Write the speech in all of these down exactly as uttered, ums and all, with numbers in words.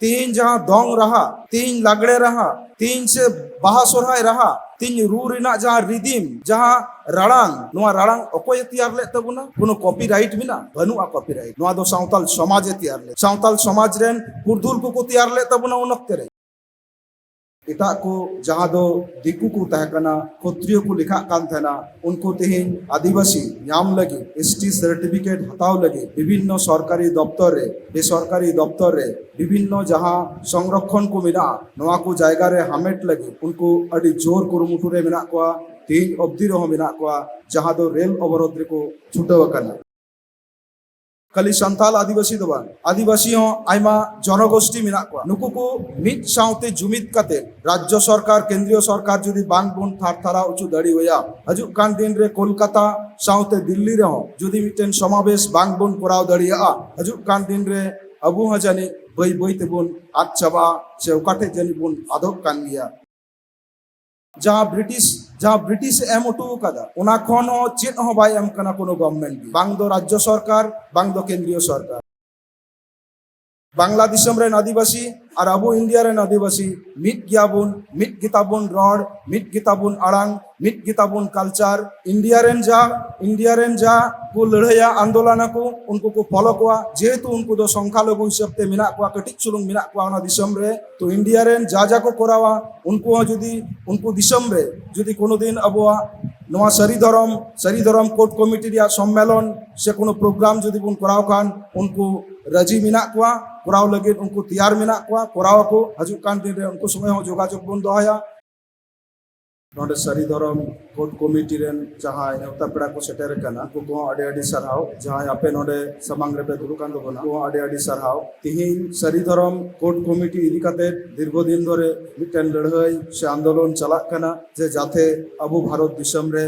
ᱛᱮᱦᱮᱧ ᱡᱟᱦᱟᱸ ᱫᱚᱝ ᱨᱟᱦᱟ, ᱛᱮᱦᱮᱧ ᱞᱟᱜᱽᱲᱮ ᱨᱟᱦᱟ, ᱛᱮᱦᱮᱧ ᱥᱮ ᱵᱟᱦᱟ ᱥᱚᱨᱦᱟᱭ ᱨᱟᱦᱟ, ᱛᱮᱦᱮᱧ ᱨᱩ ᱨᱮᱱᱟᱜ ᱡᱟᱦᱟᱸ ᱨᱤᱫᱤᱢ, ᱡᱟᱦᱟᱸ ᱨᱟᱲᱟᱝ, ᱱᱚᱣᱟ ᱨᱟᱲᱟᱝ ᱚᱠᱚᱭᱮ ᱛᱮᱭᱟᱨ ᱞᱮᱫ ᱛᱟᱵᱚᱱᱟ? ᱠᱳᱱᱳ ᱠᱚᱯᱤᱨᱟᱭᱤᱴ ᱢᱮᱱᱟᱜᱼᱟ? ᱵᱟᱹᱱᱩᱜᱼᱟ ᱠᱚᱯᱤᱨᱟᱭᱤᱴ᱾ ᱱᱚᱣᱟ ᱫᱚ ᱥᱟᱶᱛᱟᱞ ᱥᱚᱢᱟᱡᱽ ᱮ ᱛᱮᱭᱟᱨ ᱞᱮᱫ, ᱥᱟᱶᱛᱟᱞ ᱥᱚᱢᱟᱡᱽ ᱨᱮᱱ ᱯᱩᱨᱩᱫᱷᱩᱞ ᱠᱚᱠᱚ ᱛᱮᱭᱟᱨ ᱞᱮᱫ ᱛᱟᱵᱚᱱᱟ ᱩᱱ ᱚᱠᱛᱮ ᱨᱮ᱾ ᱮᱴᱟᱜ ᱠᱚ ᱡᱟᱦᱟᱸ ᱫᱚ ᱫᱤᱠᱩ ᱠᱚ ᱛᱟᱦᱮᱸ ᱠᱟᱱᱟ, ᱠᱷᱚᱛᱨᱤᱭᱚ ᱠᱚ ᱞᱮᱠᱷᱟᱜ ᱠᱟᱱ ᱛᱟᱦᱮᱱᱟ, ᱩᱱᱠᱩ ᱛᱮᱦᱮᱧ ᱟᱹᱫᱤᱵᱟᱹᱥᱤ ᱧᱟᱢ ᱞᱟᱹᱜᱤᱫ, ᱮᱥ ᱴᱤ ᱥᱟᱨᱴᱤᱯᱷᱤᱠᱮᱴ ᱦᱟᱛᱟᱣ ᱞᱟᱹᱜᱤᱫ ᱵᱤᱵᱷᱤᱱᱱᱚ ᱥᱚᱨᱠᱟᱨᱤ ᱫᱚᱯᱛᱚᱨ ᱨᱮ, ᱵᱮᱥᱚᱨᱠᱟᱨᱤ ᱫᱚᱯᱛᱚᱨ ᱨᱮ, ᱵᱤᱵᱷᱤᱱᱱᱚ ᱡᱟᱦᱟᱸ ᱥᱚᱝᱨᱚᱠᱷᱚᱱ ᱠᱚ ᱢᱮᱱᱟᱜᱼᱟ, ᱱᱚᱣᱟ ᱠᱚ ᱡᱟᱭᱜᱟ ᱨᱮ ᱦᱟᱢᱮᱴ ᱞᱟᱹᱜᱤᱫ ᱩᱱᱠᱩ ᱟᱹᱰᱤ ᱡᱳᱨ ᱠᱩᱨᱩᱢᱩᱴᱩ ᱨᱮ ᱢᱮᱱᱟᱜ ᱠᱚᱣᱟ᱾ ᱛᱮᱦᱮᱧ ᱚᱵᱫᱤ ᱨᱮᱦᱚᱸ ᱢᱮᱱᱟᱜ ᱠᱚᱣᱟ, ᱡᱟᱦᱟᱸ ᱫᱚ ᱨᱮᱞ ᱚᱵᱚᱨᱳᱫᱷ ᱨᱮᱠᱚ ᱪᱷᱩᱴᱟᱹᱣ ᱟᱠᱟᱱᱟ᱾ ᱠᱷᱟᱹᱞᱤ ᱥᱟᱱᱛᱟᱞ ᱟᱹᱫᱤᱵᱟᱹᱥᱤ ᱫᱚ ᱵᱟᱝ, ᱟᱹᱫᱤᱵᱟᱹᱥᱤ ᱦᱚᱸ ᱟᱭᱢᱟ ᱡᱚᱱᱚᱜᱳᱥᱴᱤ ᱢᱮᱱᱟᱜ ᱠᱚᱣᱟ᱾ ᱱᱩᱠᱩ ᱠᱚ ᱢᱤᱫ ᱥᱟᱶᱛᱮ ᱡᱩᱢᱤᱫ ᱠᱟᱛᱮ ᱨᱟᱡᱽᱡᱚ ᱥᱚᱨᱠᱟᱨ, ᱠᱮᱱᱫᱨᱤᱭᱚ ᱥᱚᱨᱠᱟᱨ ᱡᱩᱫᱤ ᱵᱟᱝ ᱵᱚᱱ ᱛᱷᱟᱨ ᱛᱷᱟᱨᱟᱣ ᱦᱚᱪᱚ ᱫᱟᱲᱮᱭᱟᱭᱟ, ᱦᱤᱡᱩᱜ ᱠᱟᱱ ᱫᱤᱱ ᱨᱮ ᱠᱳᱞᱠᱟᱛᱟ ᱥᱟᱶᱛᱮ ᱫᱤᱞᱞᱤ ᱨᱮᱦᱚᱸ ᱡᱩᱫᱤ ᱢᱤᱫᱴᱮᱱ ᱥᱚᱢᱟᱵᱮᱥ ᱵᱟᱝ ᱵᱚᱱ ᱠᱚᱨᱟᱣ ᱫᱟᱲᱮᱭᱟᱜᱼᱟ, ᱦᱤᱡᱩᱜ ᱠᱟᱱ ᱫᱤᱱ ᱨᱮ ᱟᱵᱚ ᱦᱚᱸ ᱡᱟᱹᱱᱤᱡ ᱵᱟᱹᱭ ᱵᱟᱹᱭ ᱛᱮᱵᱚᱱ ᱟᱫ ᱪᱟᱵᱟᱜᱼᱟ, ᱥᱮ ᱚᱠᱟ ᱴᱷᱮᱡ ᱡᱟᱹᱱᱤᱡ ᱵᱚᱱ ᱟᱫᱚᱜ ᱠᱟᱱ ᱜᱮᱭᱟ᱾ ᱡᱟᱦᱟᱸ ᱵᱨᱤᱴᱤᱥ, ᱡᱟᱦᱟᱸ ᱵᱨᱤᱴᱤᱥ ᱮ ᱮᱢ ᱦᱚᱴᱚ ᱟᱠᱟᱫᱟ, ᱚᱱᱟ ᱠᱷᱚᱱ ᱦᱚᱸ ᱪᱮᱫ ᱦᱚᱸ ᱵᱟᱭ ᱮᱢ ᱠᱟᱱᱟ ᱠᱳᱱᱳ ᱜᱚᱵᱷᱢᱮᱱᱴ ᱜᱮ, ᱵᱟᱝ ᱫᱚ ᱨᱟᱡᱽᱡᱚ ᱥᱚᱨᱠᱟᱨ, ᱵᱟᱝ ᱫᱚ ᱠᱮᱱᱫᱨᱤᱭᱚ ᱥᱚᱨᱠᱟᱨ᱾ ᱵᱟᱝᱞᱟ ᱫᱤᱥᱚᱢ ᱨᱮᱱ ᱟᱹᱫᱤᱵᱟᱹᱥᱤ ᱟᱨ ᱟᱵᱚ ᱤᱱᱰᱤᱭᱟ ᱨᱮᱱ ᱟᱹᱫᱤᱵᱟᱹᱥᱤ ᱢᱤᱫ ᱜᱮᱭᱟᱵᱚᱱ, ᱢᱤᱫ ᱜᱮᱛᱟᱵᱚᱱ ᱨᱚᱲ, ᱢᱤᱫ ᱜᱮᱛᱟᱵᱚᱱ ᱟᱲᱟᱝ, ᱢᱤᱫ ᱜᱮᱛᱟᱵᱚᱱ ᱠᱟᱞᱪᱟᱨ᱾ ᱤᱱᱰᱤᱭᱟ ᱨᱮᱱ ᱡᱟ, ᱤᱱᱰᱤᱭᱟ ᱨᱮᱱ ᱡᱟ ᱠᱚ ᱞᱟᱹᱲᱦᱟᱹᱭᱟ, ᱟᱱᱫᱳᱞᱚᱱ ᱟᱠᱚ, ᱩᱱᱠᱩ ᱠᱚ ᱯᱷᱚᱞᱳ ᱠᱚᱣᱟ, ᱡᱮᱦᱮᱛᱩ ᱩᱱᱠᱩ ᱫᱚ ᱥᱚᱝᱠᱷᱟ ᱞᱚᱜᱷᱩ ᱦᱤᱥᱟᱹᱵ ᱛᱮ ᱢᱮᱱᱟᱜ ᱠᱚᱣᱟ, ᱠᱟᱹᱴᱤᱡ ᱪᱩᱞᱩᱝ ᱢᱮᱱᱟᱜ ᱠᱚᱣᱟ ᱚᱱᱟ ᱫᱤᱥᱚᱢ ᱨᱮ᱾ ᱛᱚ ᱤᱱᱰᱤᱭᱟ ᱨᱮᱱ ᱡᱟ ᱡᱟ ᱠᱚ ᱠᱚᱨᱟᱣᱟ, ᱩᱱᱠᱩ ᱦᱚᱸ ᱡᱩᱫᱤ ᱩᱱᱠᱩ ᱫᱤᱥᱚᱢ ᱨᱮ ᱡᱩᱫᱤ ᱠᱳᱱᱳ ᱫᱤᱱ ᱟᱵᱚᱣᱟᱜ ᱱᱚᱣᱟ ᱥᱟᱹᱨᱤ ᱫᱷᱚᱨᱚᱢ, ᱥᱟᱹᱨᱤ ᱫᱷᱚᱨᱚᱢ ᱠᱳᱰ ᱠᱚᱢᱤᱴᱤ ᱨᱮᱭᱟᱜ ᱥᱚᱢᱢᱮᱞᱚᱱ ᱥᱮ ᱠᱳᱱᱳ ᱯᱨᱳᱜᱨᱟᱢ ᱡᱩᱫᱤ ᱵᱚᱱ ᱠᱚᱨᱟᱣ ᱠᱷᱟᱱ, ᱩᱱᱠᱩ ᱨᱟᱹᱡᱤ ᱢᱮᱱᱟᱜ ᱠᱚᱣᱟ, ᱠᱚᱨᱟᱣ ᱞᱟᱹᱜᱤᱫ ᱩᱱᱠᱩ ᱛᱮᱭᱟᱨ ᱢᱮᱱᱟᱜ ᱠᱚᱣᱟ, ᱠᱚᱨᱟᱣ ᱟᱠᱚ᱾ ᱦᱤᱡᱩᱜ ᱠᱟᱱ ᱫᱤᱱ ᱨᱮ ᱩᱱᱠᱩ ᱥᱚᱸᱜᱮ ᱦᱚᱸ ᱡᱳᱜᱟᱡᱳᱜᱽ ᱵᱚᱱ ᱫᱚᱦᱚᱭᱟ᱾ ᱱᱚᱰᱮ ᱥᱟᱹᱨᱤ ᱫᱷᱚᱨᱚᱢ ᱠᱳᱰ ᱠᱚᱢᱤᱴᱤ ᱨᱮᱱ ᱡᱟᱦᱟᱸᱭ ᱱᱮᱣᱛᱟ ᱯᱮᱲᱟ ᱠᱚ ᱥᱮᱴᱮᱨ ᱟᱠᱟᱱᱟ, ᱩᱱᱠᱩ ᱠᱚᱦᱚᱸ ᱟᱹᱰᱤ ᱟᱹᱰᱤ ᱥᱟᱨᱦᱟᱣ᱾ ᱡᱟᱦᱟᱸᱭ ᱟᱯᱮ ᱱᱚᱰᱮ ᱥᱟᱢᱟᱝ ᱨᱮᱯᱮ ᱫᱩᱲᱩᱵ ᱠᱟᱱ ᱛᱟᱵᱚᱱᱟ, ᱩᱱᱠᱩ ᱦᱚᱸ ᱟᱹᱰᱤ ᱟᱹᱰᱤ ᱥᱟᱨᱦᱟᱣ᱾ ᱛᱤᱦᱤᱧ ᱥᱟᱹᱨᱤ ᱫᱷᱚᱨᱚᱢ ᱠᱳᱰ ᱠᱚᱢᱤᱴᱤ ᱤᱫᱤ ᱠᱟᱛᱮ ᱫᱤᱨᱜᱷᱚ ᱫᱤᱱ ᱫᱷᱚᱨᱮ ᱢᱤᱫᱴᱮᱱ ᱞᱟᱹᱲᱦᱟᱹᱭ ᱥᱮ ᱟᱱᱫᱳᱞᱚᱱ ᱪᱟᱞᱟᱜ ᱠᱟᱱᱟ, ᱡᱮ ᱡᱟᱛᱮ ᱟᱵᱚ ᱵᱷᱟᱨᱚᱛ ᱫᱤᱥᱚᱢ ᱨᱮ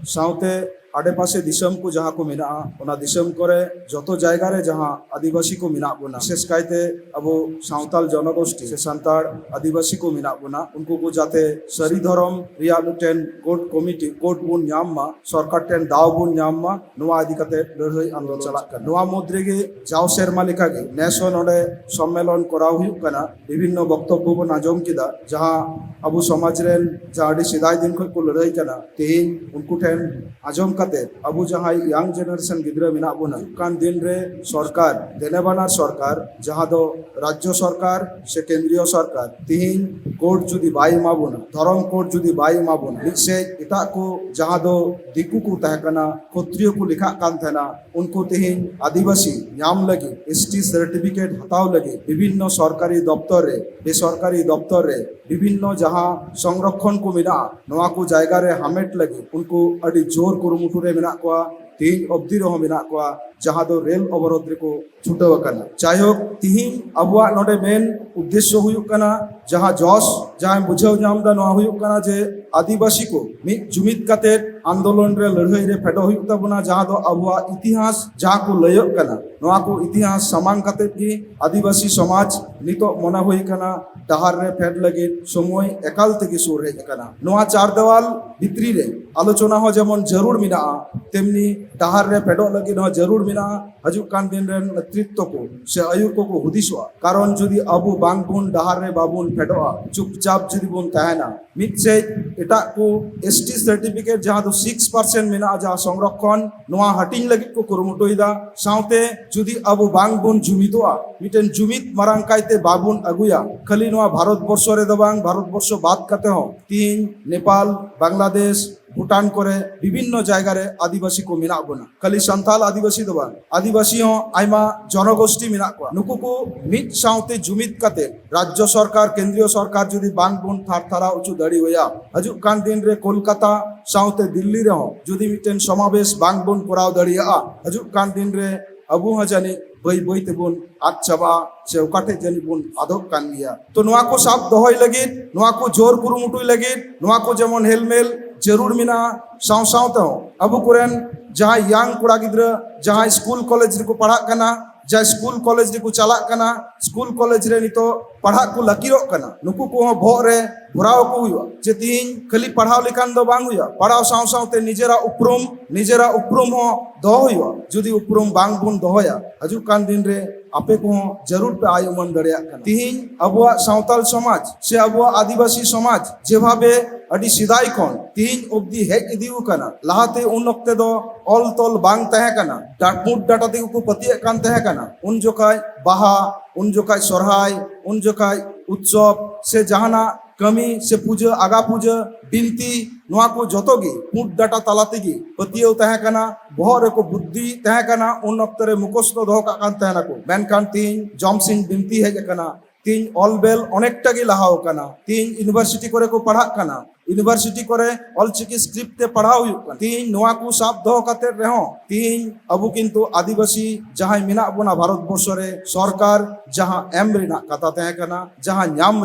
ᱥᱟᱶᱛᱮ ᱟᱰᱮᱯᱟᱥᱮ ᱫᱤᱥᱚᱢ ᱠᱚ ᱡᱟᱦᱟᱸ ᱠᱚ ᱢᱮᱱᱟᱜᱼᱟ, ᱚᱱᱟ ᱫᱤᱥᱚᱢ ᱠᱚᱨᱮ ᱡᱚᱛᱚ ᱡᱟᱭᱜᱟ ᱨᱮ ᱡᱟᱦᱟᱸ ᱟᱹᱫᱤᱵᱟᱹᱥᱤ ᱠᱚ ᱢᱮᱱᱟᱜ ᱵᱚᱱᱟ, ᱵᱤᱥᱮᱥ ᱠᱟᱭᱛᱮ ᱟᱵᱚ ᱥᱟᱶᱛᱟᱞ ᱡᱚᱱᱚᱜᱳᱥᱴᱤ ᱥᱮ ᱥᱟᱱᱛᱟᱲ ᱟᱹᱫᱤᱵᱟᱹᱥᱤ ᱠᱚ ᱢᱮᱱᱟᱜ ᱵᱚᱱᱟ, ᱩᱱᱠᱩ ᱠᱚ ᱡᱟᱛᱮ ᱥᱟᱹᱨᱤ ᱫᱷᱚᱨᱚᱢ ᱨᱮᱭᱟᱜ ᱢᱤᱫᱴᱮᱱ ᱠᱳᱰ ᱠᱚᱢᱤᱴᱤ, ᱠᱳᱰ ᱵᱚᱱ ᱧᱟᱢ ᱢᱟ, ᱥᱚᱨᱠᱟᱨ ᱴᱷᱮᱱ ᱫᱟᱣ ᱵᱚᱱ ᱧᱟᱢ ᱢᱟ, ᱱᱚᱣᱟ ᱤᱫᱤ ᱠᱟᱛᱮ ᱞᱟᱹᱲᱦᱟᱹᱭ ᱟᱱᱫᱳᱞᱚᱱ ᱪᱟᱞᱟᱜ ᱠᱟᱱᱟ᱾ ᱱᱚᱣᱟ ᱢᱩᱫᱽ ᱨᱮᱜᱮ ᱡᱟᱣ ᱥᱮᱨᱢᱟ ᱞᱮᱠᱟᱜᱮ ᱱᱮᱥ ᱦᱚᱸ ᱱᱚᱰᱮ ᱥᱚᱢᱢᱮᱞᱚᱱ ᱠᱚᱨᱟᱣ ᱦᱩᱭᱩᱜ ᱠᱟᱱᱟ᱾ ᱵᱤᱵᱷᱤᱱᱱᱚ ᱵᱚᱠᱛᱚᱵᱵᱚ ᱵᱚᱱ ᱟᱸᱡᱚᱢ ᱠᱮᱫᱟ, ᱡᱟᱦᱟᱸ ᱟᱵᱚ ᱥᱚᱢᱟᱡᱽ ᱨᱮᱱ ᱡᱟᱦᱟᱸ ᱟᱹᱰᱤ ᱥᱮᱫᱟᱭ ᱫᱤᱱ ᱠᱷᱚᱱ ᱠᱚ ᱞᱟᱹᱲᱦᱟᱹᱭ ᱠᱟᱱᱟ, ᱛᱮᱦᱮᱧ ᱩᱱᱠᱩ ᱴᱷᱮᱱ ᱟᱸᱡᱚᱢ ᱠᱟᱛᱮ ᱟᱵᱚ ᱡᱟᱦᱟᱸᱭ ᱭᱟᱝ ᱡᱮᱱᱟᱨᱮᱥᱚᱱ ᱜᱤᱫᱽᱨᱟᱹ ᱢᱮᱱᱟᱜ ᱵᱚᱱᱟ, ᱦᱤᱡᱩᱜ ᱠᱟᱱ ᱫᱤᱱ ᱨᱮ ᱥᱚᱨᱠᱟᱨ, ᱫᱮᱱᱮᱵᱟᱱᱟᱨ ᱥᱚᱨᱠᱟᱨ, ᱡᱟᱦᱟᱸ ᱫᱚ ᱨᱟᱡᱽᱡᱚ ᱥᱚᱨᱠᱟᱨ ᱥᱮ ᱠᱮᱱᱫᱨᱤᱭᱚ ᱥᱚᱨᱠᱟᱨ, ᱛᱮᱦᱮᱧ ᱠᱳᱰ ᱡᱩᱫᱤ ᱵᱟᱭ ᱮᱢᱟ ᱵᱚᱱᱟ, ᱫᱷᱚᱨᱚᱢ ᱠᱳᱰ ᱡᱩᱫᱤ ᱵᱟᱭ ᱮᱢᱟ ᱵᱚᱱᱟ, ᱢᱤᱫ ᱥᱮᱫ ᱮᱴᱟᱜ ᱠᱚ ᱡᱟᱦᱟᱸ ᱫᱚ ᱫᱤᱠᱩ ᱠᱚ ᱛᱟᱦᱮᱸ ᱠᱟᱱᱟ, ᱠᱷᱚᱛᱨᱤᱭᱚ ᱠᱚ ᱞᱮᱠᱷᱟᱜ ᱠᱟᱱ ᱛᱟᱦᱮᱱᱟ, ᱩᱱᱠᱩ ᱛᱮᱦᱮᱧ ᱟᱹᱫᱤᱵᱟᱹᱥᱤ ᱧᱟᱢ ᱞᱟᱹᱜᱤᱫ, ᱮᱥ ᱴᱤ ᱥᱟᱨᱴᱤᱯᱷᱤᱠᱮᱴ ᱦᱟᱛᱟᱣ ᱞᱟᱹᱜᱤᱫ ᱵᱤᱵᱷᱤᱱᱱᱚ ᱥᱚᱨᱠᱟᱨᱤ ᱫᱚᱯᱛᱚᱨ ᱨᱮ, ᱵᱮᱥᱚᱨᱠᱟᱨᱤ ᱫᱚᱯᱛᱚᱨ ᱨᱮ, ᱵᱤᱵᱷᱤᱱᱱᱚ ᱡᱟᱦᱟᱸ ᱥᱚᱝᱨᱚᱠᱷᱚᱱ ᱠᱚ ᱢᱮᱱᱟᱜᱼᱟ, ᱱᱚᱣᱟ ᱠᱚ ᱡᱟᱭᱜᱟ ᱨᱮ ᱦᱟᱢᱮᱴ ᱞᱟᱹᱜᱤᱫ ᱩᱱᱠᱩ ᱟᱹᱰᱤ ᱡᱳᱨ ᱠᱩᱨᱩᱢᱩᱴᱩ ᱨᱮ ᱢᱮᱱᱟᱜ ᱠᱚᱣᱟ, ᱛᱮᱦᱮᱧ ᱚᱵᱫᱤ ᱨᱮᱦᱚᱸ ᱢᱮᱱᱟᱜ ᱠᱚᱣᱟ, ᱡᱟᱦᱟᱸ ᱫᱚ ᱨᱮᱞ ᱚᱵᱚᱨᱳᱫᱷ ᱨᱮᱠᱚ ᱪᱷᱩᱴᱟᱹᱣ ᱟᱠᱟᱱᱟ᱾ ᱡᱟᱭᱦᱳᱠ, ᱛᱤᱦᱤᱧ ᱟᱵᱚᱣᱟᱜ ᱱᱚᱰᱮ ᱢᱮᱱ ᱩᱫᱽᱫᱮᱥᱥᱚ ᱦᱩᱭᱩᱜ ᱠᱟᱱᱟ, ᱡᱟᱦᱟᱸ ᱡᱚᱥ, ᱡᱟᱦᱟᱸᱭ ᱵᱩᱡᱷᱟᱹᱣ ᱧᱟᱢ ᱮᱫᱟ, ᱱᱚᱣᱟ ᱦᱩᱭᱩᱜ ᱠᱟᱱᱟ ᱡᱮ ᱟᱹᱫᱤᱵᱟᱹᱥᱤ ᱠᱚ ᱢᱤᱫ ᱡᱩᱢᱤᱫ ᱠᱟᱛᱮ ᱟᱱᱫᱳᱞᱚᱱ ᱨᱮ, ᱞᱟᱹᱲᱦᱟᱹᱭ ᱨᱮ ᱯᱷᱮᱰᱚᱜ ᱦᱩᱭᱩᱜ ᱛᱟᱵᱚᱱᱟ, ᱡᱟᱦᱟᱸ ᱫᱚ ᱟᱵᱚᱣᱟᱜ ᱤᱛᱤᱦᱟᱥ ᱡᱟᱦᱟᱸ ᱠᱚ ᱞᱟᱹᱭᱚᱜ ᱠᱟᱱᱟ, ᱱᱚᱣᱟ ᱠᱚ ᱤᱛᱤᱦᱟᱥ ᱥᱟᱢᱟᱝ ᱠᱟᱛᱮ ᱜᱮ ᱟᱹᱫᱤᱵᱟᱹᱥᱤ ᱥᱚᱢᱟᱡᱽ ᱱᱤᱛᱚᱜ ᱢᱚᱱᱮ ᱦᱩᱭ ᱠᱟᱱᱟ ᱰᱟᱦᱟᱨ ᱨᱮ ᱯᱷᱮᱰ ᱞᱟᱹᱜᱤᱫ ᱥᱚᱢᱚᱭ ᱮᱠᱟᱞ ᱛᱮᱜᱮ ᱥᱩᱨ ᱦᱮᱡ ᱟᱠᱟᱱᱟ᱾ ᱱᱚᱣᱟ ᱪᱟᱨ ᱫᱮᱣᱟᱞ ᱵᱷᱤᱛᱨᱤ ᱨᱮ ᱟᱞᱳᱪᱚᱱᱟ ᱦᱚᱸ ᱡᱮᱢᱚᱱ ᱡᱟᱹᱨᱩᱲ ᱢᱮᱱᱟᱜᱼᱟ, ᱛᱮᱢᱱᱤ ᱰᱟᱦᱟᱨ ᱨᱮ ᱯᱷᱮᱰᱚᱜ ᱞᱟᱹᱜᱤᱫ ᱦᱚᱸ ᱡᱟᱹᱨᱩᱲ ᱢᱮᱱᱟᱜᱼᱟ᱾ ᱦᱤᱡᱩᱜ ᱠᱟᱱ ᱫᱤᱱ ᱨᱮᱱ ᱱᱮᱛᱨᱤᱛᱛᱚ ᱠᱚ ᱥᱮ ᱟᱹᱭᱩᱨ ᱠᱚᱠᱚ ᱦᱩᱫᱤᱥᱚᱜᱼᱟ᱾ ᱠᱟᱨᱚᱱ ᱡᱩᱫᱤ ᱟᱵᱚ ᱵᱟᱝ ᱵᱚᱱ ᱰᱟᱦᱟᱨ ᱨᱮ ᱵᱟᱵᱚᱱ ᱯᱷᱮᱰᱚᱜᱼᱟ, ᱪᱩᱯᱪᱟᱯ ᱡᱩᱫᱤ ᱵᱚᱱ ᱛᱟᱦᱮᱱᱟ, ᱢᱤᱫ ᱥᱮᱫ ᱮᱴᱟᱜ ᱠᱚ ᱮᱥ ᱴᱤ ᱥᱟᱨᱴᱤᱯᱷᱤᱠᱮᱴ ᱡᱟᱦᱟᱸ ᱫᱚ ᱥᱤᱠᱥ ᱯᱟᱨᱥᱮᱱᱴ ᱢᱮᱱᱟᱜᱼᱟ, ᱡᱟᱦᱟᱸ ᱥᱚᱝᱨᱚᱠᱷᱚᱱ, ᱱᱚᱣᱟ ᱦᱟᱹᱴᱤᱧ ᱞᱟᱹᱜᱤᱫ ᱠᱚ ᱠᱩᱨᱩᱢᱩᱴᱩᱭᱮᱫᱟ᱾ ᱥᱟᱶᱛᱮ ᱡᱩᱫᱤ ᱟᱵᱚ ᱵᱟᱝ ᱵᱚᱱ ᱡᱩᱢᱤᱫᱚᱜᱼᱟ, ᱢᱤᱫᱴᱮᱱ ᱡᱩᱢᱤᱫ ᱢᱟᱨᱟᱝ ᱠᱟᱭᱛᱮ ᱵᱟᱵᱚᱱ ᱟᱹᱜᱩᱭᱟ, ᱠᱷᱟᱹᱞᱤ ᱱᱚᱣᱟ ᱵᱷᱟᱨᱚᱛ ᱵᱚᱨᱥᱚ ᱨᱮᱫᱚ ᱵᱟᱝ, ᱵᱷᱟᱨᱚᱛ ᱵᱚᱨᱥᱚ ᱵᱟᱫ ᱠᱟᱛᱮ ᱦᱚᱸ ᱛᱤᱦᱤᱧ ᱱᱮᱯᱟᱞ, ᱵᱟᱝᱞᱟᱫᱮᱥ, ᱵᱷᱩᱴᱟᱱ ᱠᱚᱨᱮ ᱵᱤᱵᱷᱤᱱᱱᱚ ᱡᱟᱭᱜᱟ ᱨᱮ ᱟᱹᱫᱤᱵᱟᱹᱥᱤ ᱠᱚ ᱢᱮᱱᱟᱜ ᱵᱚᱱᱟ᱾ ᱠᱷᱟᱹᱞᱤ ᱥᱟᱱᱛᱟᱞ ᱟᱹᱫᱤᱵᱟᱹᱥᱤ ᱫᱚ ᱵᱟᱝ, ᱟᱹᱫᱤᱵᱟᱹᱥᱤ ᱦᱚᱸ ᱟᱭᱢᱟ ᱡᱚᱱᱚᱜᱳᱥᱴᱤ ᱢᱮᱱᱟᱜ ᱠᱚᱣᱟ᱾ ᱱᱩᱠᱩ ᱠᱚ ᱢᱤᱫ ᱥᱟᱶᱛᱮ ᱡᱩᱢᱤᱫ ᱠᱟᱛᱮ ᱨᱟᱡᱽᱡᱚ ᱥᱚᱨᱠᱟᱨ, ᱠᱮᱱᱫᱨᱤᱭᱚ ᱥᱚᱨᱠᱟᱨ ᱡᱩᱫᱤ ᱵᱟᱝ ᱵᱚᱱ ᱛᱷᱟᱨ ᱛᱷᱟᱨᱟᱣ ᱦᱚᱪᱚ ᱫᱟᱲᱮᱭᱟᱭᱟ, ᱦᱤᱡᱩᱜ ᱠᱟᱱ ᱫᱤᱱ ᱨᱮ ᱠᱳᱞᱠᱟᱛᱟ ᱥᱟᱶᱛᱮ ᱫᱤᱞᱞᱤ ᱨᱮᱦᱚᱸ ᱡᱩᱫᱤ ᱢᱤᱫᱴᱮᱱ ᱥᱚᱢᱟᱵᱮᱥ ᱵᱟᱝ ᱵᱚᱱ ᱠᱚᱨᱟᱣ ᱫᱟᱲᱮᱭᱟᱜᱼᱟ, ᱦᱤᱡᱩᱜ ᱠᱟᱱ ᱫᱤᱱ ᱨᱮ ᱟᱵᱚ ᱦᱚᱸ ᱡᱟᱹᱱᱤᱡ ᱵᱟᱹᱭ ᱵᱟᱹᱭ ᱛᱮᱵᱚᱱ ᱟᱫ ᱪᱟᱵᱟᱜᱼᱟ, ᱥᱮ ᱚᱠᱟ ᱴᱷᱮᱡ ᱡᱟᱹᱱᱤᱡ ᱵᱚᱱ ᱟᱫᱚᱜ ᱠᱟᱱ ᱜᱮᱭᱟ᱾ ᱛᱚ ᱱᱚᱣᱟ ᱠᱚ ᱥᱟᱵ ᱫᱚᱦᱚᱭ ᱞᱟᱹᱜᱤᱫ, ᱱᱚᱣᱟ ᱠᱚ ᱡᱳᱨ ᱠᱩᱨᱩᱢᱩᱴᱩᱭ ᱞᱟᱹᱜᱤᱫ, ᱱᱚᱣᱟ ᱠᱚ ᱡᱮᱢᱚᱱ ᱦᱮᱞᱢᱮᱞ ᱡᱟᱹᱨᱩᱲ ᱢᱮᱱᱟᱜᱼᱟ᱾ ᱥᱟᱶ ᱥᱟᱶ ᱛᱮᱦᱚᱸ ᱟᱵᱚ ᱠᱚᱨᱮᱱ ᱡᱟᱦᱟᱸᱭ ᱭᱟᱝ ᱠᱚᱲᱟ ᱜᱤᱫᱽᱨᱟᱹ, ᱡᱟᱦᱟᱸᱭ ᱥᱠᱩᱞ ᱠᱚᱞᱮᱡᱽ ᱨᱮᱠᱚ ᱯᱟᱲᱦᱟᱜ ᱠᱟᱱᱟ, ᱡᱟᱦᱟᱸᱭ ᱥᱠᱩᱞ ᱠᱚᱞᱮᱡᱽ ᱨᱮᱠᱚ ᱪᱟᱞᱟᱜ ᱠᱟᱱᱟ, ᱥᱠᱩᱞ ᱠᱚᱞᱮᱡᱽ ᱨᱮ ᱱᱤᱛᱚᱜ ᱯᱟᱲᱦᱟᱜ ᱠᱚ ᱞᱟᱹᱠᱤᱨᱚᱜ ᱠᱟᱱᱟ, ᱱᱩᱠᱩ ᱠᱚᱦᱚᱸ ᱵᱚᱦᱚᱜ ᱨᱮ ᱵᱷᱚᱨᱟᱣ ᱟᱠᱚ ᱦᱩᱭᱩᱜᱼᱟ ᱡᱮ ᱛᱤᱦᱤᱧ ᱠᱷᱟᱹᱞᱤ ᱯᱟᱲᱦᱟᱣ ᱞᱮᱠᱷᱟᱱ ᱫᱚ ᱵᱟᱝ ᱦᱩᱭᱩᱜᱼᱟ, ᱯᱟᱲᱦᱟᱣ ᱥᱟᱶ ᱥᱟᱶᱛᱮ ᱱᱤᱡᱮᱨᱟᱜ ᱩᱯᱨᱩᱢ, ᱱᱤᱡᱮᱨᱟᱜ ᱩᱯᱨᱩᱢ ᱦᱚᱸ ᱫᱚᱦᱚ ᱦᱩᱭᱩᱜᱼᱟ᱾ ᱡᱩᱫᱤ ᱩᱯᱨᱩᱢ ᱵᱟᱝ ᱵᱚᱱ ᱫᱚᱦᱚᱭᱟ, ᱦᱤᱡᱩᱜ ᱠᱟᱱ ᱫᱤᱱ ᱨᱮ ᱟᱯᱮ ᱠᱚᱦᱚᱸ ᱡᱟᱹᱨᱩᱲ ᱯᱮ ᱟᱭ ᱩᱢᱟᱹᱱ ᱫᱟᱲᱮᱭᱟᱜ ᱠᱟᱱᱟ᱾ ᱛᱤᱦᱤᱧ ᱟᱵᱚᱣᱟᱜ ᱥᱟᱶᱛᱟᱞ ᱥᱚᱢᱟᱡᱽ ᱥᱮ ᱟᱵᱚᱣᱟᱜ ᱟᱹᱫᱤᱵᱟᱹᱥᱤ ᱥᱚᱢᱟᱡᱽ ᱡᱮᱵᱷᱟᱵᱮ ᱟᱹᱰᱤ ᱥᱮᱫᱟᱭ ᱠᱷᱚᱱ ᱛᱤᱦᱤᱧ ᱚᱵᱫᱤ ᱦᱮᱡ ᱤᱫᱤ ᱟᱠᱟᱱᱟ, ᱞᱟᱦᱟᱛᱮ ᱩᱱ ᱚᱠᱛᱮ ᱫᱚ ᱚᱞ ᱛᱚᱞ ᱵᱟᱝ ᱛᱟᱦᱮᱸ ᱠᱟᱱᱟ, ᱰᱟᱴᱢᱩᱴ ᱰᱟᱴᱟ ᱛᱮᱜᱮ ᱠᱚ ᱯᱟᱹᱛᱭᱟᱹᱜ ᱠᱟᱱ ᱛᱟᱦᱮᱸ ᱠᱟᱱᱟ᱾ ᱩᱱ ᱡᱚᱠᱷᱟᱡ ᱵᱟᱦᱟ, ᱩᱱ ᱡᱚᱠᱷᱟᱡ ᱥᱚᱨᱦᱟᱭ, ᱩᱱ ᱡᱚᱠᱷᱟᱡ ᱩᱛᱥᱚᱵ ᱥᱮ ᱡᱟᱦᱟᱱᱟᱜ ᱠᱟᱹᱢᱤ ᱥᱮ ᱯᱩᱡᱟᱹ, ᱟᱜᱟ ᱯᱩᱡᱟᱹ, ᱵᱤᱱᱛᱤ, ᱱᱚᱣᱟ ᱠᱚ ᱡᱚᱛᱚ ᱜᱮ ᱯᱩᱸᱰ ᱰᱟᱴᱟ ᱛᱟᱞᱟ ᱛᱮᱜᱮ ᱯᱟᱹᱛᱭᱟᱹᱣ ᱛᱟᱦᱮᱸ ᱠᱟᱱᱟ, ᱵᱚᱦᱚᱜ ᱨᱮᱠᱚ ᱵᱩᱫᱽᱫᱷᱤ ᱛᱟᱦᱮᱸ ᱠᱟᱱᱟ, ᱩᱱ ᱚᱠᱛᱚ ᱨᱮ ᱢᱩᱠᱷᱚᱥᱛᱚ ᱫᱚᱦᱚ ᱠᱟᱜ ᱠᱟᱱ ᱛᱟᱦᱮᱱᱟᱠᱚ᱾ ᱢᱮᱱᱠᱷᱟᱱ ᱛᱤᱦᱤᱧ ᱡᱚᱢᱥᱤᱢ ᱵᱤᱱᱛᱤ ᱦᱮᱡ ᱟᱠᱟᱱᱟ, ᱛᱤᱦᱤᱧ ᱚᱞ ᱵᱮᱞ ᱚᱱᱮᱠᱴᱟ ᱜᱮ ᱞᱟᱦᱟᱣ ᱟᱠᱟᱱᱟ, ᱛᱤᱦᱤᱧ ᱤᱭᱩᱱᱤᱵᱷᱟᱨᱥᱤᱴᱤ ᱠᱚᱨᱮ ᱠᱚ ᱯᱟᱲᱦᱟᱜ ᱠᱟᱱᱟ, ᱤᱭᱩᱱᱤᱵᱷᱟᱨᱥᱤᱴᱤ ᱠᱚᱨᱮ ᱚᱞᱪᱤᱠᱤ ᱥᱠᱨᱤᱯᱴ ᱛᱮ ᱯᱟᱲᱦᱟᱣ ᱦᱩᱭᱩᱜ ᱠᱟᱱᱟ᱾ ᱛᱤᱦᱤᱧ ᱱᱚᱣᱟ ᱠᱚ ᱥᱟᱵ ᱫᱚᱦᱚ ᱠᱟᱛᱮ ᱨᱮᱦᱚᱸ ᱛᱤᱦᱤᱧ ᱟᱵᱚ ᱠᱤᱱᱛᱩ ᱟᱹᱫᱤᱵᱟᱹᱥᱤ ᱡᱟᱦᱟᱸᱭ ᱢᱮᱱᱟᱜ ᱵᱚᱱᱟ ᱵᱷᱟᱨᱚᱛ ᱵᱚᱨᱥᱚ ᱨᱮ, ᱥᱚᱨᱠᱟᱨ ᱡᱟᱦᱟᱸ ᱮᱢ ᱨᱮᱱᱟᱜ ᱠᱟᱛᱷᱟ ᱛᱟᱦᱮᱸ ᱠᱟᱱᱟ, ᱡᱟᱦᱟᱸ ᱧᱟᱢ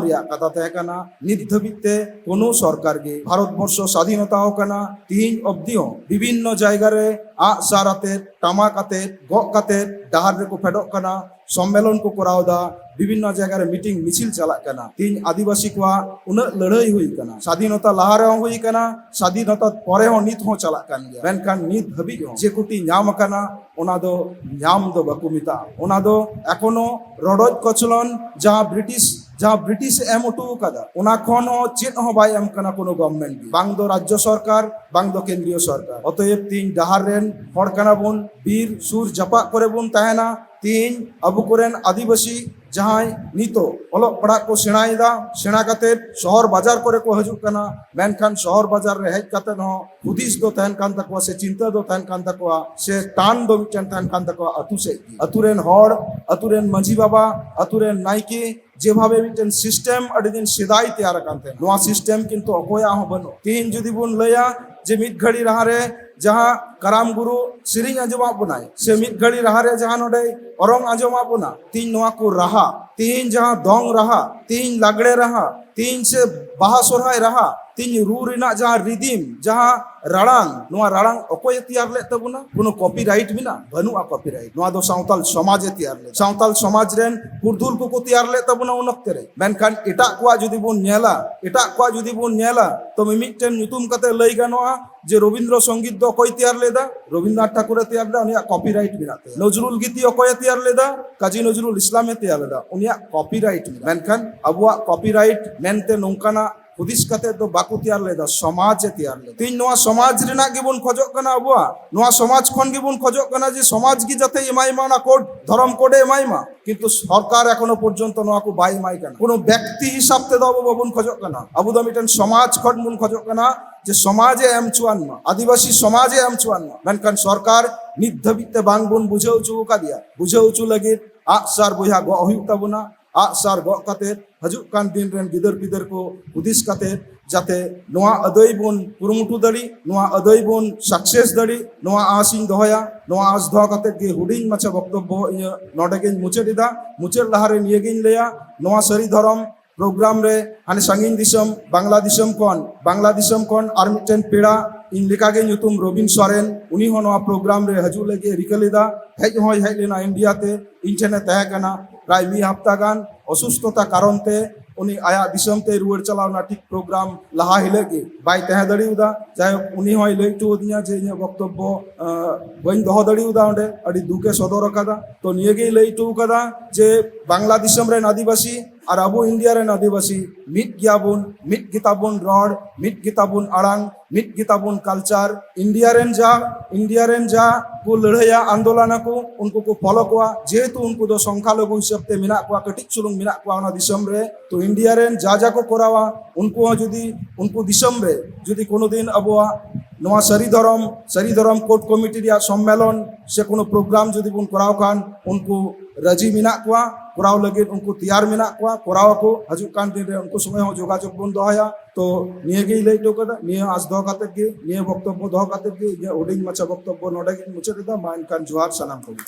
ᱨᱮᱭᱟᱜ ᱠᱟᱛᱷᱟ ᱛᱟᱦᱮᱸ ᱠᱟᱱᱟ, ᱱᱤᱛ ᱫᱷᱟᱹᱵᱤᱡ ᱛᱮ ᱠᱳᱱᱳ ᱥᱚᱨᱠᱟᱨ ᱜᱮ, ᱵᱷᱟᱨᱚᱛ ᱵᱚᱨᱥᱚ ᱥᱟᱫᱷᱤᱱᱚᱛᱟ ᱟᱠᱟᱱᱟ, ᱛᱤᱦᱤᱧ ᱚᱵᱫᱤ ᱦᱚᱸ ᱵᱤᱵᱷᱤᱱᱱᱚ ᱡᱟᱭᱜᱟ ᱨᱮ ᱟᱜ ᱥᱟᱨ ᱟᱛᱮ, ᱴᱟᱢᱟᱠ ᱟᱛᱮ, ᱜᱚᱜ ᱠᱟᱛᱮ ᱰᱟᱦᱟᱨ ᱨᱮᱠᱚ ᱯᱷᱮᱰᱚᱜ ᱠᱟᱱᱟ, ᱥᱚᱢᱢᱮᱞᱚᱱ ᱠᱚ ᱠᱚᱨᱟᱣ ᱮᱫᱟ, ᱵᱤᱵᱷᱤᱱᱱᱚ ᱡᱟᱭᱜᱟ ᱨᱮ ᱢᱤᱴᱤᱝ ᱢᱤᱪᱷᱤᱞ ᱪᱟᱞᱟᱜ ᱠᱟᱱᱟ᱾ ᱛᱤᱦᱤᱧ ᱟᱹᱫᱤᱵᱟᱹᱥᱤ ᱠᱚᱣᱟᱜ ᱩᱱᱟᱹᱜ ᱞᱟᱹᱲᱦᱟᱹᱭ ᱦᱩᱭ ᱠᱟᱱᱟ, ᱥᱟᱫᱷᱤᱱᱚᱛᱟ ᱞᱟᱦᱟ ᱨᱮᱦᱚᱸ ᱦᱩᱭ ᱠᱟᱱᱟ, ᱥᱟᱫᱷᱤᱱᱚᱛᱟ ᱯᱚᱨᱮ ᱦᱚᱸ ᱱᱤᱛ ᱦᱚᱸ ᱪᱟᱞᱟᱜ ᱠᱟᱱ ᱜᱮᱭᱟ᱾ ᱢᱮᱱᱠᱷᱟᱱ ᱱᱤᱛ ᱦᱟᱹᱵᱤᱡ ᱦᱚᱸ ᱡᱮ ᱠᱚᱴᱤ ᱧᱟᱢ ᱟᱠᱟᱱᱟ, ᱚᱱᱟ ᱫᱚ ᱧᱟᱢ ᱫᱚ ᱵᱟᱠᱚ ᱢᱮᱛᱟᱜᱼᱟ, ᱚᱱᱟ ᱫᱚ ᱮᱠᱷᱚᱱᱳ ᱨᱚᱰᱚᱡ ᱠᱚᱪᱞᱚᱱ, ᱡᱟᱦᱟᱸ ᱵᱨᱤᱴᱤᱥ, ᱡᱟᱦᱟᱸ ᱵᱨᱤᱴᱤᱥ ᱮ ᱮᱢ ᱦᱚᱴᱚ ᱟᱠᱟᱫᱟ, ᱚᱱᱟ ᱠᱷᱚᱱ ᱦᱚᱸ ᱪᱮᱫ ᱦᱚᱸ ᱵᱟᱭ ᱮᱢ ᱠᱟᱱᱟ ᱠᱳᱱᱳ ᱜᱚᱵᱷᱢᱮᱱᱴ ᱜᱮ, ᱵᱟᱝ ᱫᱚ ᱨᱟᱡᱽᱡᱚ ᱥᱚᱨᱠᱟᱨ, ᱵᱟᱝ ᱫᱚ ᱠᱮᱱᱫᱨᱤᱭᱚ ᱥᱚᱨᱠᱟᱨ᱾ ᱚᱛᱚᱮᱵ ᱛᱤᱦᱤᱧ ᱰᱟᱦᱟᱨ ᱨᱮᱱ ᱦᱚᱲ ᱠᱟᱱᱟ ᱵᱚᱱ, ᱵᱤᱨ ᱥᱩᱨ ᱡᱟᱯᱟᱜ ᱠᱚᱨᱮ ᱵᱚᱱ ᱛᱟᱦᱮᱱᱟ᱾ ᱛᱤᱦᱤᱧ ᱟᱵᱚ ᱠᱚᱨᱮᱱ ᱟᱹᱫᱤᱵᱟᱹᱥᱤ ᱡᱟᱦᱟᱸᱭ ᱱᱤᱛᱚᱜ ᱚᱞᱚᱜ ᱯᱟᱲᱦᱟᱜ ᱠᱚ ᱥᱮᱬᱟᱭᱮᱫᱟ, ᱥᱮᱬᱟ ᱠᱟᱛᱮ ᱥᱚᱦᱚᱨ ᱵᱟᱡᱟᱨ ᱠᱚᱨᱮ ᱠᱚ ᱦᱤᱡᱩᱜ ᱠᱟᱱᱟ, ᱢᱮᱱᱠᱷᱟᱱ ᱥᱚᱦᱚᱨ ᱵᱟᱡᱟᱨ ᱨᱮ ᱦᱮᱡ ᱠᱟᱛᱮ ᱦᱚᱸ ᱦᱩᱫᱤᱥ ᱫᱚ ᱛᱟᱦᱮᱱ ᱠᱟᱱ ᱛᱟᱠᱚᱣᱟ ᱥᱮ ᱪᱤᱱᱛᱟᱹ ᱫᱚ ᱛᱟᱦᱮᱱ ᱠᱟᱱ ᱛᱟᱠᱚᱣᱟ ᱥᱮ ᱴᱟᱱ ᱫᱚ ᱢᱤᱫᱴᱮᱱ ᱛᱟᱦᱮᱱ ᱠᱟᱱ ᱛᱟᱠᱚᱣᱟ ᱟᱹᱛᱩ ᱥᱮᱫ ᱜᱮ᱾ ᱟᱹᱛᱩ ᱨᱮᱱ ᱦᱚᱲ, ᱟᱹᱛᱩ ᱨᱮᱱ ᱢᱟᱹᱡᱷᱤ ᱵᱟᱵᱟ, ᱟᱹᱛᱩ ᱨᱮᱱ ᱱᱟᱭᱠᱮ ᱡᱮᱵᱷᱟᱵᱮ ᱢᱤᱫᱴᱮᱱ ᱥᱤᱥᱴᱮᱢ ᱟᱹᱰᱤ ᱫᱤᱱ ᱥᱮᱫᱟᱭ ᱛᱮᱭᱟᱨ ᱟᱠᱟᱱ ᱛᱟᱦᱮᱸᱱᱟ, ᱱᱚᱣᱟ ᱥᱤᱥᱴᱮᱢ ᱠᱤᱱᱛᱩ ᱚᱠᱚᱭᱟᱜ ᱦᱚᱸ ᱵᱟᱹᱱᱩᱜ᱾ ᱛᱤᱦᱤᱧ ᱡᱩᱫᱤ ᱵᱚᱱ ᱞᱟᱹᱭᱟ ᱡᱮ ᱢᱤᱫ ᱜᱷᱟᱹᱲᱤ ᱞᱟᱦᱟᱨᱮ ᱡᱟᱦᱟᱸ ᱠᱟᱨᱟᱢ ᱜᱩᱨᱩ ᱥᱮᱨᱮᱧ ᱟᱸᱡᱚᱢᱟᱜ ᱵᱚᱱᱟᱭ, ᱥᱮ ᱢᱤᱫ ᱜᱷᱟᱹᱲᱤ ᱨᱟᱦᱟ ᱨᱮ ᱡᱟᱦᱟᱸ ᱱᱚᱰᱮ ᱚᱨᱚᱝ ᱟᱸᱡᱚᱢᱟᱜ ᱵᱚᱱᱟ, ᱛᱤᱦᱤᱧ ᱱᱚᱣᱟ ᱠᱚ ᱨᱟᱦᱟ, ᱛᱤᱦᱤᱧ ᱡᱟᱦᱟᱸ ᱫᱚᱝ ᱨᱟᱦᱟ, ᱛᱤᱦᱤᱧ ᱞᱟᱜᱽᱲᱮ ᱨᱟᱦᱟ, ᱛᱤᱦᱤᱧ ᱥᱮ ᱵᱟᱦᱟ ᱥᱚᱨᱦᱟᱭ ᱨᱟᱦᱟ, ᱛᱤᱦᱤᱧ ᱨᱩ ᱨᱮᱱᱟᱜ ᱡᱟᱦᱟᱸ ᱨᱤᱫᱤᱢ, ᱡᱟᱦᱟᱸ ᱨᱟᱲᱟᱝ, ᱱᱚᱣᱟ ᱨᱟᱲᱟᱝ ᱚᱠᱚᱭᱮ ᱛᱮᱭᱟᱨ ᱞᱮᱫ ᱛᱟᱵᱚᱱᱟ? ᱠᱳᱱᱳ ᱠᱚᱯᱤᱨᱟᱭᱤᱴ ᱢᱮᱱᱟᱜᱼᱟ? ᱵᱟᱹᱱᱩᱜᱼᱟ ᱠᱚᱯᱤᱨᱟᱭᱤᱴ᱾ ᱱᱚᱣᱟ ᱫᱚ ᱥᱟᱶᱛᱟᱞ ᱥᱚᱢᱟᱡᱮ ᱛᱮᱭᱟᱨ ᱞᱮᱫ, ᱥᱟᱶᱛᱟᱞ ᱥᱚᱢᱟᱡᱽ ᱨᱮᱱ ᱯᱩᱨᱫᱷᱩᱞ ᱠᱚᱠᱚ ᱛᱮᱭᱟᱨ ᱞᱮᱫ ᱛᱟᱵᱚᱱᱟ ᱩᱱ ᱚᱠᱛᱮ ᱨᱮ᱾ ᱢᱮᱱᱠᱷᱟᱱ ᱮᱴᱟᱜ ᱠᱚᱣᱟᱜ ᱡᱩᱫᱤ ᱵᱚᱱ ᱧᱮᱞᱟ, ᱮᱴᱟᱜ ᱠᱚᱣᱟᱜ ᱡᱩᱫᱤ ᱵᱚᱱ ᱧᱮᱞᱟ, ᱛᱚ ᱢᱤᱢᱤᱫᱴᱮᱱ ᱧᱩᱛᱩᱢ ᱠᱟᱛᱮ ᱞᱟᱹᱭ ᱜᱟᱱᱚᱜᱼᱟ ᱡᱮ ᱨᱚᱵᱤᱱᱫᱨᱚ ᱥᱚᱝᱜᱤᱛ ᱫᱚ ᱚᱠᱚᱭ ᱛᱮᱭᱟᱨ ᱞᱮᱫᱟ? ᱨᱚᱵᱤᱱᱫᱨᱚᱱᱟᱛᱷ ᱴᱷᱟᱠᱩᱨᱮ ᱛᱮᱭᱟᱨ ᱞᱮᱫᱟ, ᱩᱱᱤᱭᱟᱜ ᱠᱚᱯᱤᱨᱟᱭᱤᱴ ᱢᱮᱱᱟᱜ ᱛᱟᱭᱟ᱾ ᱱᱚᱡᱨᱩᱞ ᱜᱤᱛᱤ ᱚᱠᱚᱭᱮ ᱛᱮᱭᱟᱨ ᱞᱮᱫᱟ? ᱠᱟᱡᱤ ᱱᱚᱡᱨᱩᱞ ᱤᱥᱞᱟᱢᱮ ᱛᱮᱭᱟᱨ ᱞᱮᱫᱟ, ᱩᱱᱤᱭᱟᱜ ᱠᱚᱯᱤᱨᱟᱭᱤᱴ ᱢᱮᱱᱟᱜᱼᱟ᱾ ᱢᱮᱱᱠᱷᱟᱱ ᱟᱵᱚᱣᱟᱜ ᱠᱚᱯᱤᱨᱟᱭᱤᱴ ᱢᱮᱱᱛᱮ ᱱᱚᱝᱠᱟᱱᱟᱜ ᱦᱩᱫᱤᱥ ᱠᱟᱛᱮ ᱫᱚ ᱵᱟᱠᱚ ᱛᱮᱭᱟᱨ ᱞᱮᱫᱟ, ᱥᱚᱢᱟᱡᱽ ᱮ ᱛᱮᱭᱟᱨ ᱞᱮᱫᱟ᱾ ᱛᱮᱦᱮᱧ ᱱᱚᱣᱟ ᱥᱚᱢᱟᱡᱽ ᱨᱮᱱᱟᱜ ᱜᱮᱵᱚᱱ ᱠᱷᱚᱡᱚᱜ ᱠᱟᱱᱟ, ᱟᱵᱚᱣᱟᱜ ᱱᱚᱣᱟ ᱥᱚᱢᱟᱡᱽ ᱠᱷᱚᱱ ᱜᱮᱵᱚᱱ ᱠᱷᱚᱡᱚᱜ ᱠᱟᱱᱟ ᱡᱮ ᱥᱚᱢᱟᱡᱽ ᱜᱮ ᱡᱟᱛᱮ ᱮᱢᱟᱭ ᱢᱟ ᱚᱱᱟ ᱠᱳᱰ, ᱫᱷᱚᱨᱚᱢ ᱠᱳᱰ ᱮ ᱮᱢᱟᱭ ᱢᱟ, ᱠᱤᱱᱛᱩ ᱥᱚᱨᱠᱟᱨ ᱮᱠᱷᱚᱱᱳ ᱯᱚᱨᱡᱚᱱᱛᱚ ᱱᱚᱣᱟ ᱠᱚ ᱵᱟᱭ ᱮᱢᱟᱭ ᱠᱟᱱᱟ᱾ ᱠᱳᱱᱳ ᱵᱮᱠᱛᱤ ᱦᱤᱥᱟᱵ ᱛᱮᱫᱚ ᱟᱵᱚ ᱵᱟᱵᱚᱱ ᱠᱷᱚᱡᱚᱜ ᱠᱟᱱᱟ, ᱟᱵᱚ ᱫᱚ ᱢᱤᱫᱴᱮᱱ ᱥᱚᱢᱟᱡᱽ ᱠᱷᱚᱱ ᱵᱚᱱ ᱠᱷᱚᱡᱚᱜ ᱠᱟᱱᱟ ᱡᱮ ᱥᱚᱢᱟᱡᱽ ᱮ ᱮᱢ ᱦᱚᱪᱚᱣᱟᱱ ᱢᱟ, ᱟᱹᱫᱤᱵᱟᱹᱥᱤ ᱥᱚᱢᱟᱡᱽ ᱮ ᱮᱢ ᱦᱚᱪᱚᱣᱟᱱ ᱢᱟ᱾ ᱢᱮᱱᱠᱷᱟᱱ ᱥᱚᱨᱠᱟᱨ ᱱᱤᱛ ᱫᱷᱟᱹᱵᱤᱡ ᱛᱮ ᱵᱟᱝ ᱵᱚᱱ ᱵᱩᱡᱷᱟᱹᱣ ᱦᱚᱪᱚ ᱟᱠᱟᱫᱮᱭᱟ᱾ ᱵᱩᱡᱷᱟᱹᱣ ᱦᱚᱪᱚ ᱞᱟᱹᱜᱤᱫ ᱟᱜᱼᱥᱟᱨ ᱵᱚᱭᱦᱟ ᱜᱚᱜ ᱦᱩᱭᱩᱜ ᱛᱟᱵᱚᱱᱟ᱾ ᱟᱜᱼᱥᱟᱨ ᱜᱚᱜ ᱠᱟᱛᱮ ᱦᱤᱡᱩᱜ ᱠᱟᱱ ᱫᱤᱱ ᱨᱮᱱ ᱜᱤᱫᱟᱹᱨ ᱯᱤᱫᱟᱹᱨ ᱠᱚ ᱦᱩᱫᱤᱥ ᱠᱟᱛᱮ ᱡᱟᱛᱮ ᱱᱚᱣᱟ ᱟᱹᱫᱟᱹᱭ ᱵᱚᱱ ᱠᱩᱨᱩᱢᱩᱴᱩ ᱫᱟᱲᱮᱜ, ᱱᱚᱣᱟ ᱟᱹᱫᱟᱹᱭ ᱵᱚᱱ ᱥᱟᱠᱥᱮᱥ ᱫᱟᱲᱮᱜ, ᱱᱚᱣᱟ ᱟᱸᱥ ᱤᱧ ᱫᱚᱦᱚᱭᱟ᱾ ᱱᱚᱣᱟ ᱟᱸᱥ ᱫᱚᱦᱚ ᱠᱟᱛᱮ ᱜᱮ ᱦᱩᱰᱤᱧ ᱢᱟᱪᱷᱟ ᱵᱚᱠᱛᱚᱵᱵᱚ ᱤᱧᱟᱹᱜ ᱱᱚᱰᱮ ᱜᱤᱧ ᱢᱩᱪᱟᱹᱫ ᱮᱫᱟ᱾ ᱢᱩᱪᱟᱹᱫ ᱞᱟᱦᱟᱨᱮ ᱱᱤᱭᱟᱹ ᱜᱤᱧ ᱞᱟᱹᱭᱟ, ᱱᱚᱣᱟ ᱥᱟᱹᱨᱤ ᱫᱷᱚᱨᱚᱢ ᱯᱨᱳᱜᱨᱟᱢ ᱨᱮ ᱦᱟᱱᱮ ᱥᱟᱺᱜᱤᱧ ᱫᱤᱥᱚᱢ, ᱵᱟᱝᱞᱟ ᱫᱤᱥᱚᱢ ᱠᱷᱚᱱ, ᱵᱟᱝᱞᱟ ᱫᱤᱥᱚᱢ ᱠᱷᱚᱱ ᱟᱨ ᱢᱤᱫᱴᱮᱱ ᱯᱮᱲᱟ, ᱤᱧ ᱞᱮᱠᱟᱜᱮ ᱧᱩᱛᱩᱢ ᱨᱚᱵᱤᱱ ᱥᱚᱨᱮᱱ, ᱩᱱᱤ ᱦᱚᱸ ᱱᱚᱣᱟ ᱯᱨᱳᱜᱨᱟᱢ ᱨᱮ ᱦᱤᱡᱩᱜ ᱞᱟᱹᱜᱤᱫ ᱮ ᱨᱤᱠᱟᱹ ᱞᱮᱫᱟ᱾ ᱦᱮᱡ ᱦᱚᱸᱭ ᱦᱮᱡ ᱞᱮᱱᱟ ᱤᱱᱰᱤᱭᱟ ᱛᱮ, ᱤᱧ ᱴᱷᱮᱱᱮ ᱛᱟᱦᱮᱸ ᱠᱟᱱᱟ ᱯᱨᱟᱭ ᱢᱤᱫ ᱦᱟᱯᱛᱟ ᱜᱟᱱ᱾ ᱚᱥᱩᱥᱛᱷᱚᱛᱟ ᱠᱟᱨᱚᱱ ᱛᱮ ᱩᱱᱤ ᱟᱭᱟᱜ ᱫᱤᱥᱚᱢ ᱛᱮᱭ ᱨᱩᱣᱟᱹᱲ ᱪᱟᱞᱟᱣ ᱮᱱᱟ ᱴᱷᱤᱠ ᱯᱨᱳᱜᱨᱟᱢ ᱞᱟᱦᱟ ᱦᱤᱞᱳᱜ ᱜᱮ, ᱵᱟᱭ ᱛᱟᱦᱮᱸ ᱫᱟᱲᱮᱭᱟᱫᱟ᱾ ᱡᱟᱭᱦᱳᱠ, ᱩᱱᱤ ᱦᱚᱸᱭ ᱞᱟᱹᱭ ᱦᱚᱴᱚ ᱟᱹᱫᱤᱧᱟ ᱡᱮ ᱤᱧᱟᱹᱜ ᱵᱚᱠᱛᱚᱵᱵᱚ, ᱟᱸ, ᱵᱟᱹᱧ ᱫᱚᱦᱚ ᱫᱟᱲᱮᱭᱟᱫᱟ, ᱚᱸᱰᱮ ᱟᱹᱰᱤ ᱫᱩᱠᱮ ᱥᱚᱫᱚᱨ ᱟᱠᱟᱫᱟ᱾ ᱛᱚ ᱱᱤᱭᱟᱹᱜᱮᱭ ᱞᱟᱹᱭ ᱦᱚᱴᱚ ᱟᱠᱟᱫᱟ ᱡᱮ ᱵᱟᱝᱞᱟ ᱫᱤᱥᱚᱢ ᱨᱮᱱ ᱟᱹᱫᱤᱵᱟᱹᱥᱤ ᱟᱨ ᱟᱵᱚ ᱤᱱᱰᱤᱭᱟ ᱨᱮᱱ ᱟᱹᱫᱤᱵᱟᱹᱥᱤ ᱢᱤᱫ ᱜᱮᱭᱟᱵᱚᱱ, ᱢᱤᱫ ᱜᱮᱛᱟᱵᱚᱱ ᱨᱚᱲ, ᱢᱤᱫ ᱜᱮᱛᱟᱵᱚᱱ ᱟᱲᱟᱝ, ᱢᱤᱫ ᱜᱮᱛᱟᱵᱚᱱ ᱠᱟᱞᱪᱟᱨ᱾ ᱤᱱᱰᱤᱭᱟ ᱨᱮᱱ ᱡᱟ, ᱤᱱᱰᱤᱭᱟ ᱨᱮᱱ ᱡᱟ ᱠᱚ ᱞᱟᱹᱲᱦᱟᱹᱭᱟ, ᱟᱱᱫᱳᱞᱚᱱ ᱟᱠᱚ, ᱩᱱᱠᱩ ᱠᱚ ᱯᱷᱚᱞᱳ ᱠᱚᱣᱟ᱾ ᱡᱮᱦᱮᱛᱩ ᱩᱱᱠᱩ ᱫᱚ ᱥᱚᱝᱠᱷᱟ ᱞᱚᱜᱷᱩ ᱦᱤᱥᱟᱹᱵ ᱛᱮ ᱢᱮᱱᱟᱜ ᱠᱚᱣᱟ, ᱠᱟᱹᱴᱤᱡ ᱪᱩᱞᱩᱝ ᱢᱮᱱᱟᱜ ᱠᱚᱣᱟ ᱚᱱᱟ ᱫᱤᱥᱚᱢ ᱨᱮ, ᱛᱚ ᱤᱱᱰᱤᱭᱟ ᱨᱮᱱ ᱡᱟ ᱡᱟ ᱠᱚ ᱠᱚᱨᱟᱣᱟ, ᱩᱱᱠᱩ ᱦᱚᱸ ᱡᱩᱫᱤ ᱩᱱᱠᱩ ᱫᱤᱥᱚᱢ ᱨᱮ ᱡᱩᱫᱤ ᱠᱳᱱᱳ ᱫᱤᱱ ᱟᱵᱚᱣᱟᱜ ᱱᱚᱣᱟ ᱥᱟᱹᱨᱤ ᱫᱷᱚᱨᱚᱢ, ᱥᱟᱹᱨᱤ ᱫᱷᱚᱨᱚᱢ ᱠᱳᱰ ᱠᱚᱢᱤᱴᱤ ᱨᱮᱭᱟᱜ ᱥᱚᱢᱢᱮᱞᱚᱱ ᱥᱮ ᱠᱳᱱᱳ ᱯᱨᱳᱜᱨᱟᱢ ᱡᱩᱫᱤ ᱵᱚᱱ ᱠᱚᱨᱟᱣ ᱠᱷᱟᱱ, ᱩᱱᱠᱩ ᱨᱟᱹᱡᱤ ᱢᱮᱱᱟᱜ ᱠᱚᱣᱟ ᱠᱚᱨᱟᱣ ᱞᱟᱹᱜᱤᱫ, ᱩᱱᱠᱩ ᱛᱮᱭᱟᱨ ᱢᱮᱱᱟᱜ ᱠᱚᱣᱟ, ᱠᱚᱨᱟᱣ ᱟᱠᱚ᱾ ᱦᱤᱡᱩᱜ ᱠᱟᱱ ᱫᱤᱱ ᱨᱮ ᱩᱱᱠᱩ ᱥᱚᱸᱜᱮ ᱦᱚᱸ ᱡᱳᱜᱟᱡᱳᱜᱽ ᱵᱚᱱ ᱫᱚᱦᱚᱭᱟ᱾ ᱛᱚ ᱱᱤᱭᱟᱹ ᱜᱮᱧ ᱞᱟᱹᱭ ᱦᱚᱴᱚ ᱠᱟᱫᱟ᱾ ᱱᱤᱭᱟᱹ ᱟᱸᱥ ᱫᱚᱦᱚ ᱠᱟᱛᱮ ᱜᱮ, ᱱᱤᱭᱟᱹ ᱵᱚᱠᱛᱚᱵᱵᱚ ᱫᱚᱦᱚ ᱠᱟᱛᱮ ᱜᱮ ᱤᱧᱟᱹᱜ ᱦᱩᱰᱤᱧ ᱢᱟᱪᱷᱟ ᱵᱚᱠᱛᱚᱵᱵᱚ ᱱᱚᱰᱮ ᱜᱤᱧ ᱢᱩᱪᱟᱹᱫ ᱮᱫᱟ᱾ ᱢᱟ ᱮᱱᱠᱷᱟᱱ ᱡᱚᱦᱟᱨ ᱥᱟᱱᱟᱢ ᱠᱚᱜᱮ᱾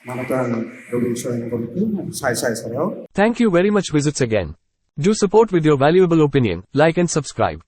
ᱢᱟᱱᱚᱛᱟᱱ ᱨᱚᱵᱤᱱ ᱥᱚᱨᱮᱱ ᱜᱚᱢᱠᱮ, ᱥᱟᱭ ᱥᱟᱭ ᱥᱟᱨᱦᱟᱣ᱾ Thank you very much. Visits again. Do support with your valuable opinion, like and subscribe.